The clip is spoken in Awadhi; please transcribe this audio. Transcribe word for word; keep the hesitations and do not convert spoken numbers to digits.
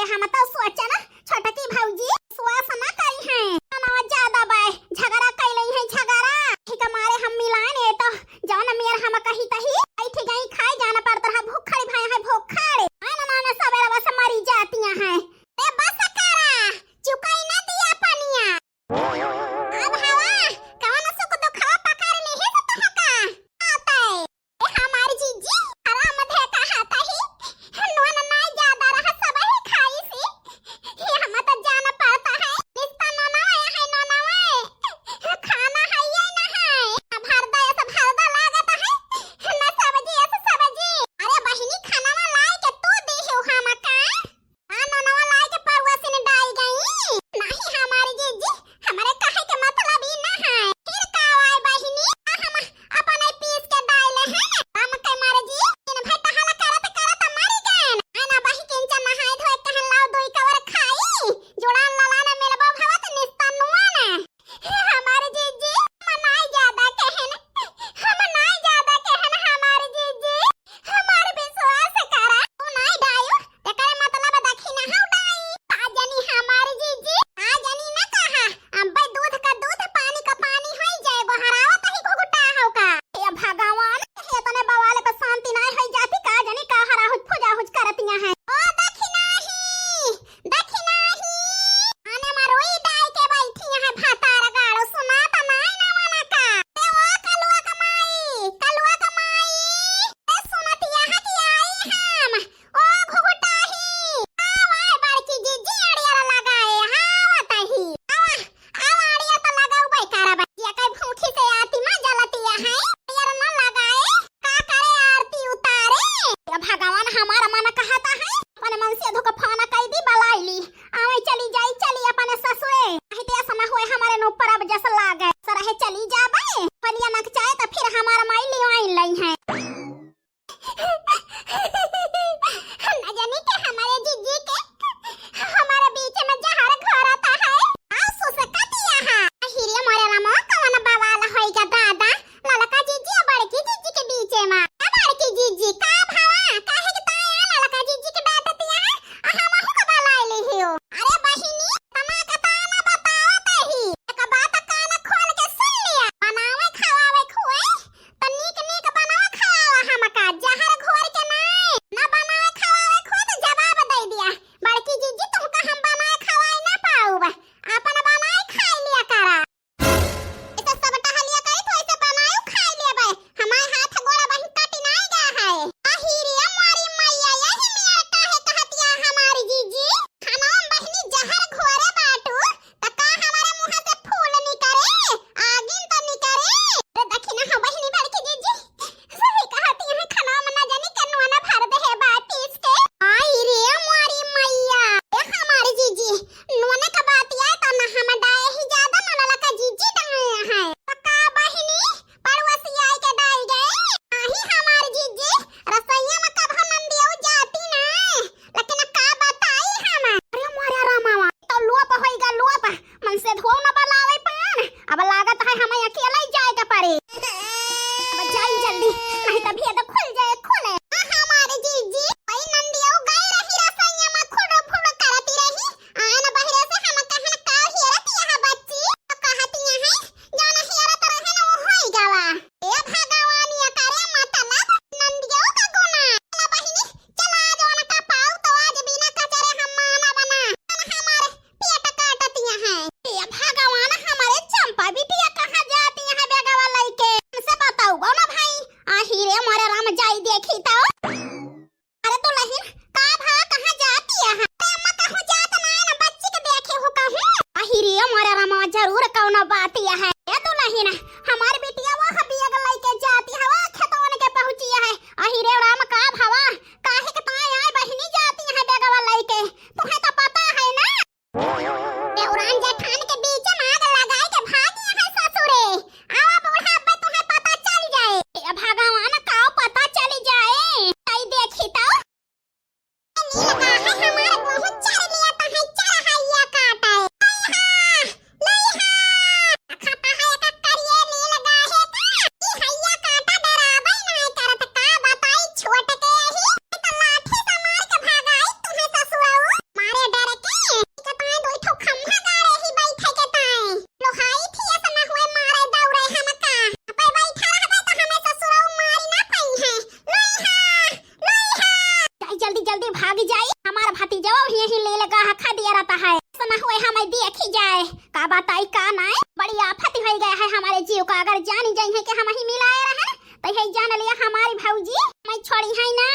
हम तो सोचन छोटकी भौजी विश्वास ना करिहैं। मनवा ज्यादा बाय, झगड़ा कइ लइहैं, झगड़ा। ठीक मारे हम मिलाएन, ए तो जौन मेर हम कही तही, बैठ गई खाए, जाना पड़त रहा, भूखड़ भए हैं, भूखड़। आए ना, ना, ना, सबेरे बस मरी जातिया हैं। ए बस करा, चुकाई ना दिया पनिया। अब हवा, कवन सुख दुखवा पकड़ लिहिस तोहका? आते। ए हमार जीजी, हराम धे कहा तही, नून नाई ज्यादा रहा, सबही खाइसी। ये हम तो जान पड़ता है, निस्ता नूनवा है, नूनवा। खाना है ये ना है। अब हरदा, ऐसा हरदा लागत है, ना सब्जी, ऐसा सब्जी। अरे बहिनी, खाना लाई के तू दी हो हमका? आ ननवा लाई के परुआ सिन डाल गई। नाही हमारी जीजी, हमरे कहे के मतलब ई ना है। फिर का आए बहिनी, आ हम अपने पीस के डाले हैं। हम के मारे जी, दिन भर टहला करत करत मरी गए। आना बही किंचन नहाए धोए कहन लाओ दोई कवर खाई। जुड़ान ललान मिलबो भवत निस्ता नुआन। हमार जीजी, हम नाई ज्यादा कहन, हम नाई ज्यादा कहन हमार जीजी, हमार विश्वास करा, तू नाई डायो, तेकर मतलब दखिना हौ डाई। का जानी हमार जीजी, का जानी ना कहा, अब्बे दूध का दूध, पानी का पानी होई जाए, गोहरावत ही घुघुटा हौ का। हे भगवान, हे तने बवाल का शांति नाई होई जाती, का जानी का हराहुज फुजाहुज करतिया हैं। ओ दखिनाही, दखिनाही। आने मरोई डाई के बैठी यहाँ भातार गाड़ो, सुनात नाई ना वना का। ए ओ कलुआ का माई, कलुआ का माई। ए सुनत यहाँ की आई हम। ओ घुघुटाही। आवा बड़की जीजी अड़ियर लगाए, आवत ही। आवा, आवा अड़ियर तो लगाऊ बे करब। या कई भूखी से आती माँ जलतिया है। अड़ियर न लगाए। का करे आरती उतारे? ए भगवान, हमार मन कहता है, अपन मन से धोखा फाना कई दी, बलाई ली। आवे चली जाई, चली अपने ससुरे। नहीं तो ऐसा ना होए हमारे नो परब जस लागे। सरहे चली जाबे, पनिया नक चाहे तो फिर हमार माई लिवाइन लई है। न जानी के हमारे जीजी के हमारे बीच में जहर घोरता है। आ सुसकतिया है। हिरिया मोरे रामो, कवन बवाल होई गा दादा? ललका जीजी और बड़की जीजी के बीचे में। ए बड़की जीजी, का भवा? काहे के ताया ललका जीजी के डांटतिया है? आ हमहू के बलाए ले हियो। अरे बहिनी, तना के ताना बतावत ही। एक बात कान खोल के सुन लिया। बनावे खवावे खुए, तो नीक नीक बनावे खवावा हमका। जहर घोर के नाय। ना बनावे खवावे खुए तो जवाब दे दिया। बड़की जीजी, तुमका हम बनाए खवाए ना पाउब। आपन बनाए खाए लिया करा। ऐसे सब टहलिया करी तो ऐसे बनायो खाई लेबे। हमार हाथ गोड़ बहिन कटि नाई गा है। आही रे मोरी मैया, यही मियाँ काहे कहतिया हमारी जीजी? खाना में बहिनी जहर घोरे बाटू, त का हमारे मुँह से फूल निकरे? आगिन तो निकरे। अरे देखी ना हो बहिनी बड़की जीजी, सही कहती है, खाना में ना जानी के नून भर दे है बा पीस के। आई रे मोरी मैया, ए हमारी जीजी, नून का बात आए तो ना हम डाए ही ज्यादा, ना ललका जीजी डाए हैं। तो का बहिनी, पड़ोसी आई के डाई गए? नाही हमार जीजी, रसोईया में कभो नंदियो जाती ना, लेकिन का बताई हम। अरे मोरे रामावा, तो लोप होई गा लोप, मन से धो न बलावे पान, अब लागत है हमें अकेले ही जाए के पड़े। अब जाई जल्दी, नहीं तो भेद खुल जाए, खुले। आ हमार जीजी, वही नंदियो गई रही रसोईया में खुड़ फुड़ करती रही, आन बहिरे से हम कहन का हेरत यहाँ बच्ची, तो कहती यहाँ, जौन हेरत रहे न वो होई गवा। ए भगवान, ये करे मतलब नंदियो का गुना। चला बहिनी, चला आज उनका पाऊ तो आज बिना कचरे हम माना बना। अन हमारे पेट काटतिया हैं। ए भगवान, हमारे चंपा बिटिया कहाँ जाती हैं बेगवा लइके? हमसे बताऊ गो ना भाई। आही रे मोरे राम, जाई देखी तो। अरे दुलहिन, का भा, कहाँ जातिया है? अरे अम्मा, कहूँ जात नाय ना, बच्ची के देखे हो कहूँ। आही रे मोरे रामा, जरूर कौनो बातिया है। ए दुलहिन, हमार बिटिया वह बैग लइके जाती है, वह खेतवन के पहुँचिया है। आही रे राम, का भवा, काहे के ताय आय बहिनी जाती है बैगवा लइके? तुहे तो पता है ना? देवरान जेठान के बीच में आग लगाए के भागी है ससुरे। आवा बूढ़ा, अब्बे तुहे पता चल जाए। ए भगवान, का पता चल जाए? तई देखी तो। नील का है हमारे बहुत चर लिया तो है चर हैया काटे। लइहा, लइहा। खाता है एक करिए नील गाहे का। ई हैया काटा डराबै ना करत का बताई छोट के ही। तो लाठी से मार के भगाई तुहे ससुरऊ। मार देखी जाए, का बताई का नाय, बड़ी आफत होइ गया है हमारे जीव का। अगर जानी जाई है कि हम ही मिलाए रहे, तो यही जान लिया हमारी भौजी मैं छोड़ी है ना।